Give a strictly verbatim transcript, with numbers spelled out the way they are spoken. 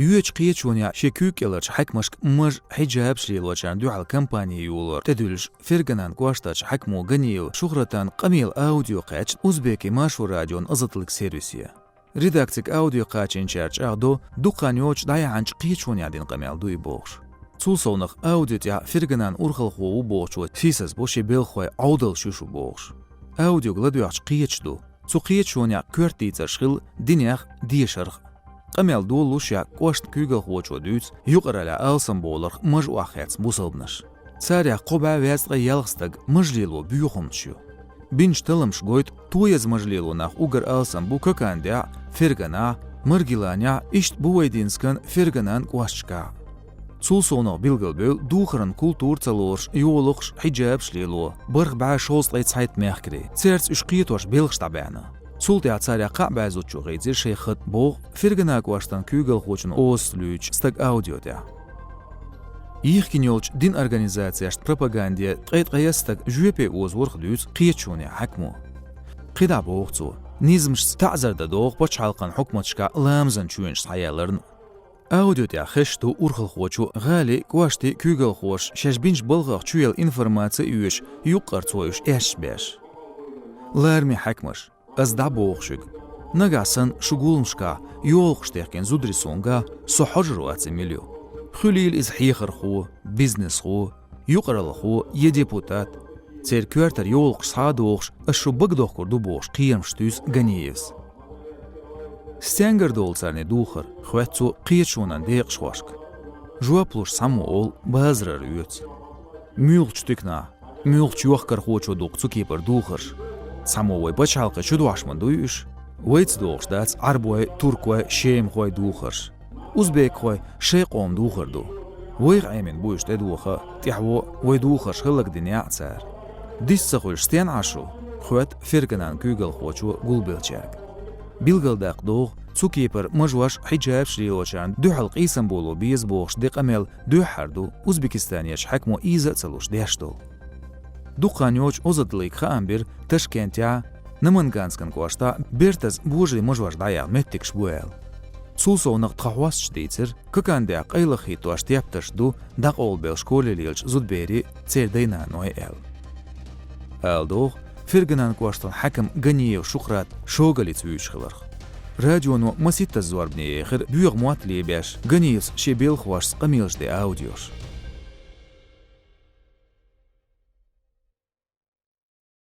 Йоьдучу кхеташонехь шен куьйга кӀелларчу хьаькамашка мажа хьиджабаш лелочарна дуьхьал кампани йолор тӀедуьллуш, Ферганан кӀоштарчу хьаькамо Ганиев Шухратан къамелан аудио кхаьчна Узбекин Маршо радион «Азатлык» сервисе. Редакцига аудио кхачийначара чӀагӀдо, дукха хан йоццуш дӀаяьхьначу кхеташонехь дина къамел ду и бохуш. Цул совнах аудио тӀехь Ферганан урхалхо ву бохучо сийсаз бо шен белхахой Ӏовдал шуьш ву бохуш. Аудиога ладоьгӀча кхеташ ду. Цу кхеташонехь коьрта дийцарш хилла динех, дешарх. Къамел долалуш я кӀоштан куьйгалхочо дуьйцу юкъараллехь алсамбовларх мажа охьахецна бусалбанаш. Царех кхо бӀе везткъе ялх стаг мажа лело боьхамца ю. Бинчу талламаша гойту, тояза мажа лело нах уггар алсам бу Кокандехь, Ферганахь, Маргиланехь, иштта Бувайдинскан, Ферганан кӀошташкахь. Цул совнах билгалбевлла духаран культура ца лоруш йолахаш, хьиджабаш лело бархӀ бӀе шовзткъе цхьайтта мехкарий. Цаьрца уьш кхетош белхаш дӀабаьхьна. Цул тӀаьхьа царех кхаа бӀе зудчо хийцира шайн хатӀ боху Ферганан кӀоштан куьйгалхочун оццул луьйчу стаг аудио тӀехь. Йихкина йолчу дин организацешна пропаганде ткъе ткъайесна стаг жоьпе озорх дуьйцу кхеташонехь хьаькамо. КхидӀа боху цо, низамашца таӀзар дан догӀу пачхьалкхан хьукматашкахь ламазан чоьнаш схьаяларна. Аудио тӀехь хезаш ду урхалхочо гӀалин, кӀоштан куьйгалхоша шаьш бинчу балхах чуелла информаци а оьшуш, юккъара цо уьш эшаш беш. Лараме хьаькамаш, ас дӀабоху шуьга, нагахь санна шу гуламашкахь йолахуш техкина зударий суна гахь, со хьожар вац и мила ю. Хуьлийла иза хьехархо, бизнесхо, юкъараллахо я депутат. Церан коьртара йолахуш схьа а дохуш, ас шу бага дохкур ду бохуш кхерамаш туьйсу Ганиевс. Стенгара долу царна и духар, хоьтту цо кхеташонан декъашхошка. Жоп луш цхьаммо олу, базарара оьцу. Муьлхачу туьканахь, муьлхачу йохкархочо ду-кх цу кепара духарш. Цхьаммо вай пачхьалкхе чудохьуш ма дуй уьш. Вайца догӀуш дац Ӏарбой, туркой, шемахой духарш. Узбекхой шайн къоман духар ду. Вайх Ӏемина бу уьш тӀедоха а, тӀаьхьо а, вай духарш хӀаллакдина а цара. Дист ца хуьлуш стенна Ӏа шу? — хоьтту Ферганан куьйгалхочо гулбеллачаьрга. Билгалдаккха догӀу, цу кепара мажош, хьиджабаш лелочарна дуьхьал къийсам боло беза бохуш де къамел дуьххьара ду Узбекистанерчу хьаькамо ийза а ца луш деш долу. Дукха хан йоццуш «Азатлыка» хаам бира Ташкентехь, Наманганскан кӀоштахь бертаза божарийн мажош дӀаяьхна меттигаш бу аьлла. Цул совнах тхан хьосташа дийцира, Кокандехь къайлаха хӀиттош тептарш ду дӀакъовлабелла школе лелачу зудаберийн, церан дай-наной аьлла. Ала догӀу, Ферганан кӀоштан хьаькам Ганиев Шухрат шогаллица вуьйцуш хиларх. Радионо масийттаза зорбане ехира боьха мотт лебеш Ганиевс шен белхахошца къамелаш де аудиош.